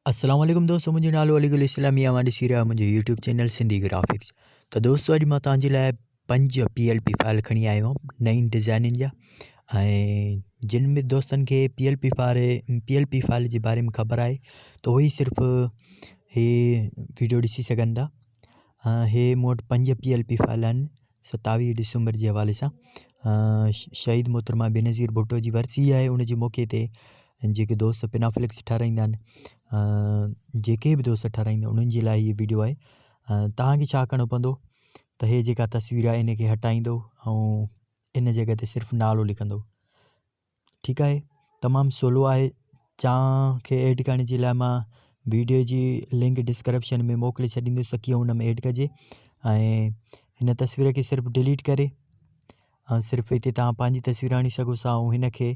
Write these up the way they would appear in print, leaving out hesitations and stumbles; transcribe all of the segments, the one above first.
السلام عليڪم دوستو منهنجو نالو علي گل اسلامي اوهان ڏسي رهيا منهنجو يوٽيوب چينل سنڌي گرافڪس ته دوستو اڄ مان توهان جي لاء پنج پي ايل پي فائل کڻي آيو آهيان نئين ڊزائنن جا ۽ جن به دوستن کي P L P file P L P file جي باري ۾ خبر آهي ته اهي صرف هي ويڊيو ڏسي سگهن ٿا هي مون وٽ پنج پي ايل پي فائل آهن 27 ڊسمبر جي حوالي سان شهيد محترمه بينظير ڀٽو جي ورسي آهي ان جي موقعي تي جيڪي دوست پنافلڪس ٺهرائيندا آهن جيڪي به دوست ٺهرائيندا انهن جي لاء هي ويڊيو آهي توهان کي ڇا ڪرڻو پوندو ته هي جيڪا تصوير آهي ان کي هٽائيندو ۽ ان جڳهه تي صرف نالو لکندو ٺيڪ آهي تمام سولو آهي چانهه کي ايڊ ڪرڻ جي لاء مان ويڊيو جي لنڪ ڊسڪرپشن ۾ موڪلي ڇڏيندس ته ڪيئن ان ۾ ايڊ ڪجي ۽ هن تصوير کي صرف ڊليٽ ڪري ۽ صرف هتي توهان پنهنجي تصوير آڻي سگهو ٿا ۽ هن کي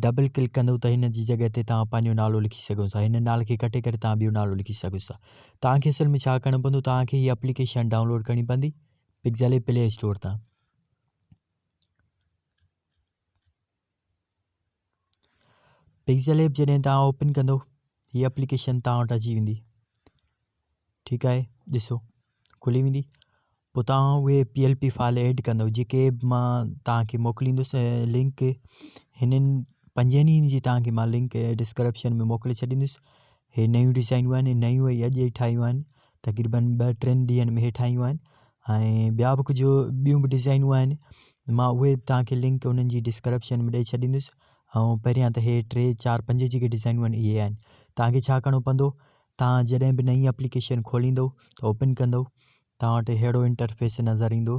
ڊبل ڪلڪ ڪندو ته هن جي جڳهه تي توهان پنهنجو نالو لکي سگهو ٿا هن نالي کي ڪٽي ڪري توهان ٻيو نالو لکي سگهو ٿا توهان کي اصل ۾ ڇا ڪرڻو پوندو توهان کي هي اپليڪيشن ڊائونلوڊ ڪرڻي پوندي پڪزل پلي اسٽور تان پڪسل ايپ جڏهن توهان اوپن ڪندو هي اپليڪيشن توهان وٽ اچي ويندي ٺيڪ آهي ڏسو کلي ويندي پوء توهان اهي P L P file add ڪندو جيڪي مان توهان کي موڪليندس لنڪ هنن پنجن ئي جي توهان کي مان لنڪ ڊسڪرپشن ۾ موڪلي ڇڏيندس هي نيون ڊزائنون آهن نيون ئي اڄ ئي ٺاهيون آهن تقريبن ٻه ٽن ڏينهن ۾ هي ٺاهيون آهن ۽ ٻيا به ڪجهه ٻيون به ڊزائنون آهن مان اهي به توهان کي لنڪ انهن جي ڊسڪرپشن ۾ ڏئي ڇڏيندس ۽ پهريان ته هي ٽي چار پنج جيڪي ڊزائنون آهن اهي آهن توهان کي ڇا ڪرڻو پوندو توهان جڏهن به نئين اپليڪيشن کوليندو ته اوپن ڪندو توهان وٽ اهڙو انٽرفيس نظر ايندو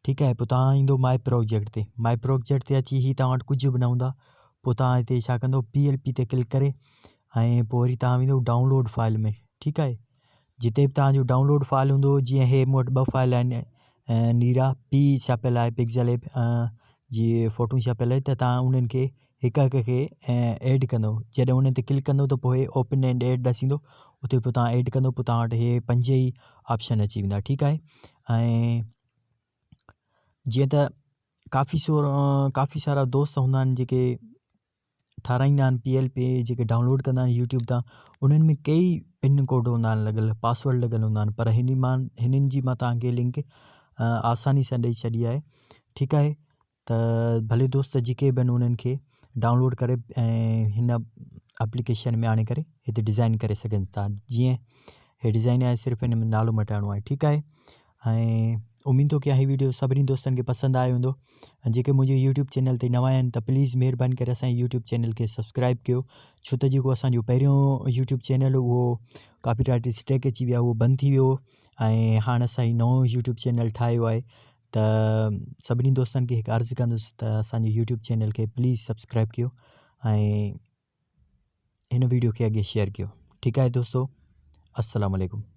ٺيڪ آهي پوء توهان ايندو مائي پروجيڪٽ تي مائي پروجيڪٽ تي اچي هي توهان وٽ ڪجهه به نه هوندا پوء توهان هتي ڇا ڪندو پي ايل پي تي ڪلڪ ڪري ۽ پوء وري توهان ويندو ڊائونلوڊ فائل ۾ ٺيڪ آهي جتي به توهان جو ڊائونلوڊ فائل هوندو جيئن هي مون وٽ ٻه فائل آهن نيرا پي ڇپيل آهي پڪسل ايپ جي فوٽو ڇپيل آهي ته توهان انهن کي هڪ هڪ کي ايڊ ڪندو جڏهن ان تي ڪلڪ ڪندو ته پوء اوپن اينڊ ايڊ ڏسيندو اتي پوء توهان ايڊ ڪندو پوء توهان وٽ هي پنج ئي آپشن اچي ويندا ٺيڪ آهي ۽ جيئن ته ڪافي سو ڪافي سارا دوست هوندا آهن جيڪي ٺاراهيندا آهن پي ايل پي جيڪي ڊائونلوڊ ڪندا آهن يوٽيوب تان انهن ۾ ڪئي پن ڪوڊ هوندا آهن لڳل پاسورڊ لڳل هوندا آهن پر هن مان هنن جي مان توهان کي لنڪ آساني سان ڏئي ڇڏي آهي ٺيڪ آهي ته ڀلي دوست جيڪي به آهن انهن کي ڊائونلوڊ ڪري ۽ هن اپليڪيشن ۾ آڻي ڪري هتي ڊزائن ڪري سگهن ٿا جيئن هي ڊزائن آهي صرف هن ۾ نالو مٽائڻو آهي ٺيڪ آهي ۽ اميد ٿو ڪيان هي ويڊيو سڀني دوستن کي پسند آيو هوندو ۽ جيڪي منهنجي يوٽيوب چينل تي نوان آهن ته پليز مهرباني ڪري اسان جي يوٽيوب چينل کي سبسڪرائب ڪيو ڇو ته جيڪو اسانجو پهريون يوٽيوب چينل هو اهو ڪاپي رائٽ اسٽرائڪ اچي ويا اهو بند ٿي ويو ۽ هاڻ اسان هي نئون يوٽيوب چينل ٺاهيو آهي ته سڀني دوستن کي هڪ عرض ڪندس ته اسان جي يوٽيوب چينل کي پليز سبسڪرائب ڪيو ۽ هن ويڊيو کي اڳي شيئر ڪيو ٺيڪ آهي دوستو السلام عليڪم.